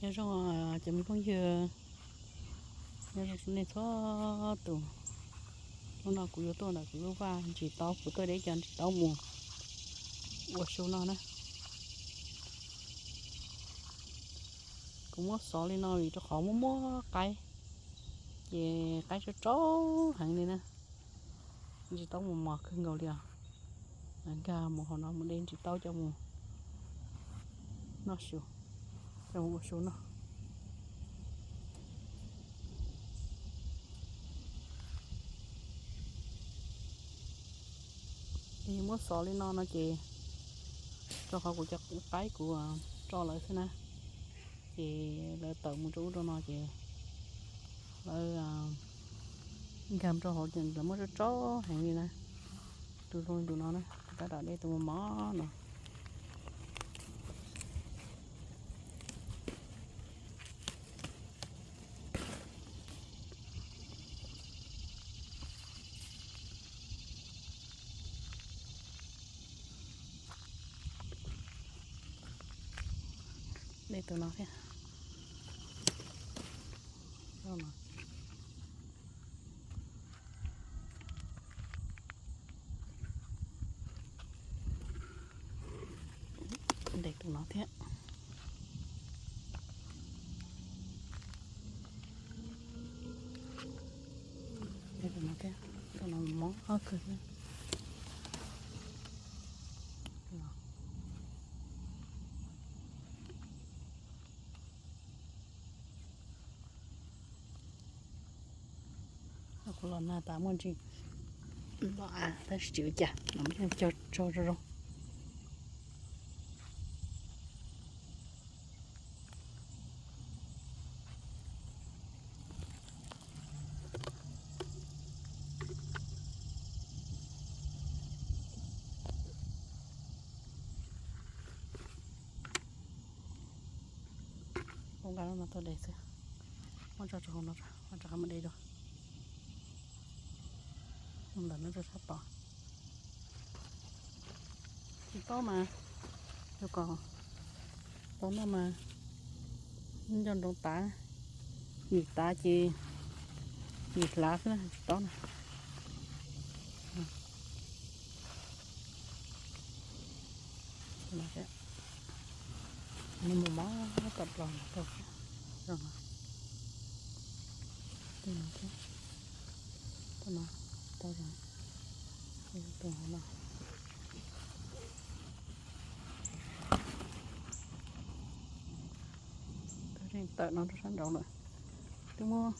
Nyob zoo cov me phooj ywg, nyob zoo nej txhua tus. Hnub no kuv yuav tuaj ntawm kuv lub vaj ntsis taub, kuv tuaj de cov ntsis taub mus ua su no na. Kuv muab xov li no vim rau qhov muaj muaj qaib, ces qaib tsaug tsaug heev li na. Ntsis taub mus mos kawg nkaus li os. Nkag mus hauv no mus de ntsis taub coj mus noj su, coj mus ua su noj. Yus muab xov li no no ces rau qhov kuv cov qaib kuv tso lawv xwb na, ces lawv tawm mus rau ub rau no ces lawv nkag rau hauv ces lawv muab tsaug tsaug heev li na. Tus zoo li tus no na, tab tom de tus mos mos no. De tus no thiab. De tus no thiab. De tus no thiab, tus no mos mos kawg thiab. Kuv los nag tas muaj ntsis los av tab sis tsis ua cas, no muab cog tso zoo zoo. Kuv nqa lub no tuaj de xwb, muab tso rau hauv no, rov qab mus de dua. Mus ntawm no rau sab tod. Tsis paub mas, yog kom tau noj mas nco ntsoov tav, yim tav ces yim hlav xwb na, tsis paub na. Nws mus mos tom plos no, tej no thiab, tej no tau zoo, tus hauv no. Twb tseem tawm no rau sab nraud lawm, twb muab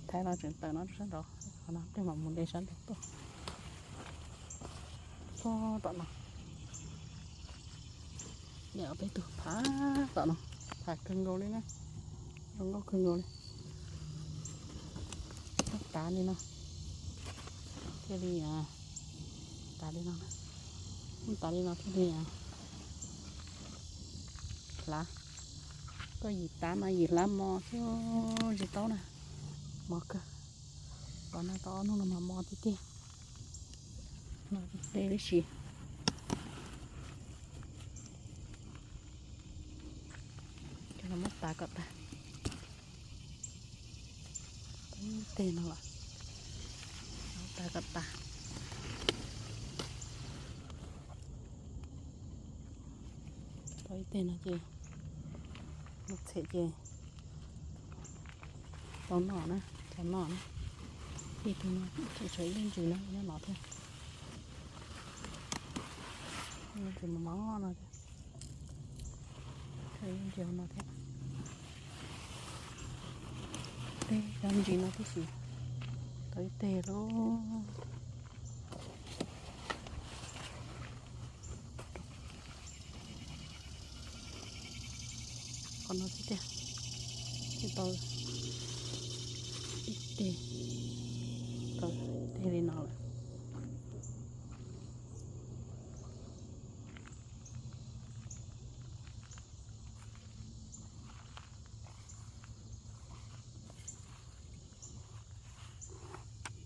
thaiv los tseem tawm no rau sab nraud, qhov no tej mam mus de sab nraud tuaj. Txog tom no, yog peb tus phav tom no, phav kawg nkaus li na, zoo nkauj kawg nkaus li. Muab tav li no thiaj li, tav li no, muab tav li no thiaj li hlav. Koj yim tav mas yim hlav mos xwb, tsis taub na, mos kawg. Los nag tau ob hnub no mas mos tiag tiag. No de tib si, cov no muab tav kom tag. Tau ib teg no lawm, tav kom tag. Tau ib teg no ces mus txhem ces tau noj na, tau noj na. Ib tug no tseem tshuav ib lub ntsis no nyob no thiab. Ib lub ntsis mos mos no thiab. Tshuav ib lub ntsis no thiab. Tej cov ntsis no tib si, tau ib teg lauj. Qhov no thiab tiag, thiaj tau ib teg, tau ib teg li no lawm.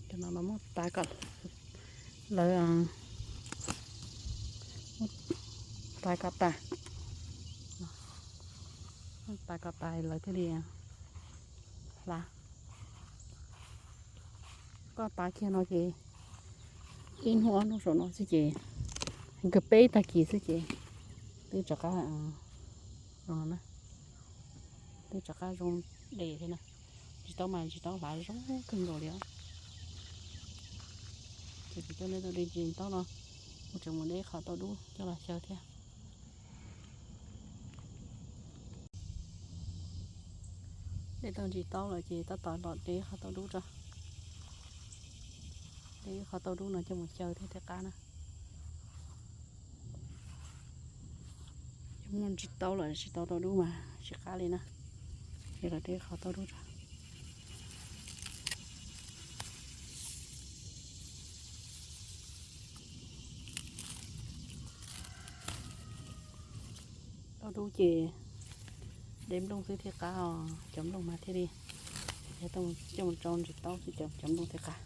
Cov no muab tav kom lawv, muab tav kom tag. Koj tas lawv thiaj li hla. Koj tas kiag no ces ib hnub ob hnub saum no xwb ces nkawd peb tag kis xwb ces twb rov qab zoo no na, twb rov qab zoo dej thiab na. Ntsis taub mas ntsis taub hlav zoo kawg nkaus li os. Ces kuv coj nej tuaj de ntsis taub no, kuv tseem mus de qhov tauj dub coj los xyaw thiab. De tau ntsis taub lawm ces tab tom los de qhov tauj dub tso. De qhov tauj dub no coj mus xyaw thiab thiaj qab na. Yog muaj ntsis taub lawm tsis tau tauj dub mas tsis qab li na. Ces los de qhov tauj dub tso. Tauj dub ces de nplooj xwb thiaj qab os, cov nplooj mas thiaj li, coj mus rau ntsis taub xwb cov nplooj thiaj qab.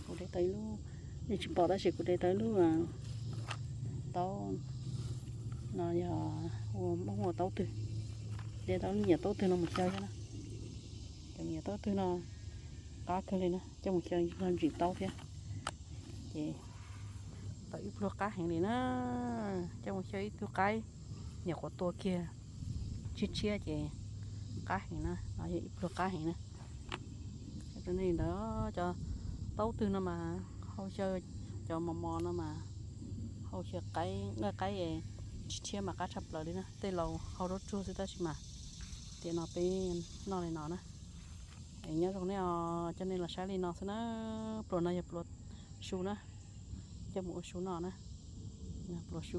Kuv de tau ib lub, nej tsis pom tab sis kuv de tau ib lub taub no yog ua Hmoob ua taub twg, de tau lub me nyuam taub twg no mus xyaw thiab na. Cov me nyuam taub twg no qab kawg li na, coj mus xyaw yog ntsis taub thiab. Ces tau ib pluag qab heev li na, coj mus xyaw ib tug qaib nyuam qhuav tua kiag tshiab tshiab ces qab heev na, no yog ib pluag qab heev na. Rau nej ntawd cov taub twg no mas hau xyaw, cov mos mos no mas hau xyaw qaib, nqaij qaib tshiab tshiab mas qab tshaj plaws li na, tej laus hau zaub tsuag xwb tab sis mas tiam no peb noj li no na. Es nyob zoo nej os, coj nej los saib li no xwb na. Pluas no yog pluas su na, coj mus ua su noj na, pluas su.